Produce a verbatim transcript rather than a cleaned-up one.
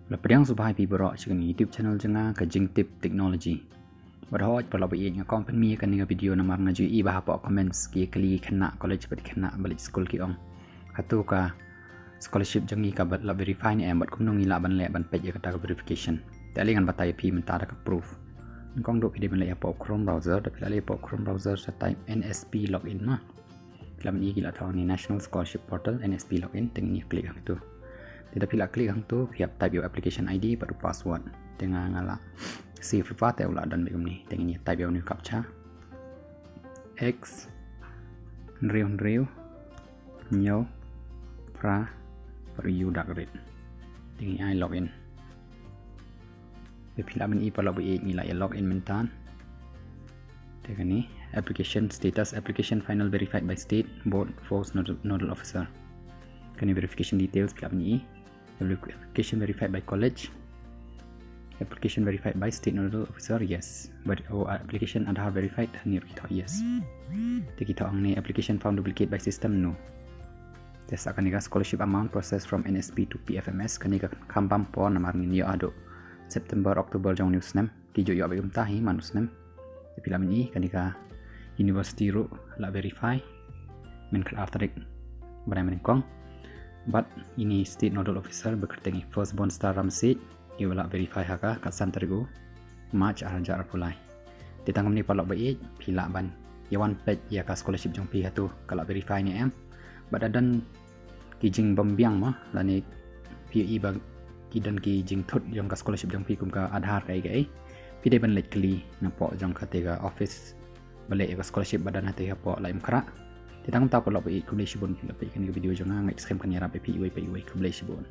La pdiang sngewbha ïa phi baroh sha kane ka YouTube channel jong nga, ka Jingtip Technology. Bad hooid paralok ba ïeit, nga company ïa kane ka video namar nga ju ïohi ba hapoh comments ki kylli khynnah college bad khynnah ba leit skul ki ong, hato ka scholarship jong ngi ka la verify ne em, bad kumno ngi lah ban leh ban peit ïa kata ka verification. Te ale ngan batai ïa phi mynta da ka proof. Nyngkong duh phi dei ban leit hapoh Chrome browser, da phi la leit hapoh Chrome browser sa type N S P login ma. Phi lah ban ïohi ki la thoh hangne National Scholarship Portal, N S P login, te ngin ïa click hangto. Te da phi la click hangto phi hap type ïa u application I D bad u password. Te nga nga la save bha te u la don beit kumne. Te ngin ïa type ïa une u captcha. X hynriew hynriew hynñiew phra bad u U dak rit. Te ngin ïa login. Te phi lah ban ïohi paralok ba ïeit, ngi la ïa login mynta. Te kane application status, application final verified by state board force nodal, nodal officer. Kane verification details phi lah ban ïohi. Application verified by college. Application verified by state nodal officer, yes. But oh, application Aadhaar verified, hangne ruh ki thoh yes. Te ki thoh hangne application found duplicate by system, no. Te sa kane ka scholarship amount process from N S P to P F M S, kane ka kham bam por namar ngin ïoh haduh September, October jong une u snem. Ki ju ïoh beit kumta hi man u snem. Te phi lah ban ïohi kane ka university ruh la verify. Mynta ka ar tarik bnai nyngkong. Bad ine state nodal officer ba kyrteng i First Born Star Ramasiej, i ba la verify ha ka, ka san tarik u March ar hajar arphew lai. Te tang kumne paralok ba ïeit, phi lah ban ïa wan peit ïa ka scholarship jong phi hato ka la verify ne em. Bad da don ki jingbymbiang ma, lane phi ïohi ba ki don ki jingthut jong ka scholarship jong phi kum ka Aadhaar kaei kaei, phi dei ban leit kylli napoh jong kata ka office ba leh ïa ka scholarship ba don hangta hapoh Laitumkhrah. Te tang kumta paralok ba ïeit, khublei shibun phi la peit ïa kane ka video jong nga, nga ngeit skhem kan ïarap ïa phi iwei pa iwei, khublei shibun.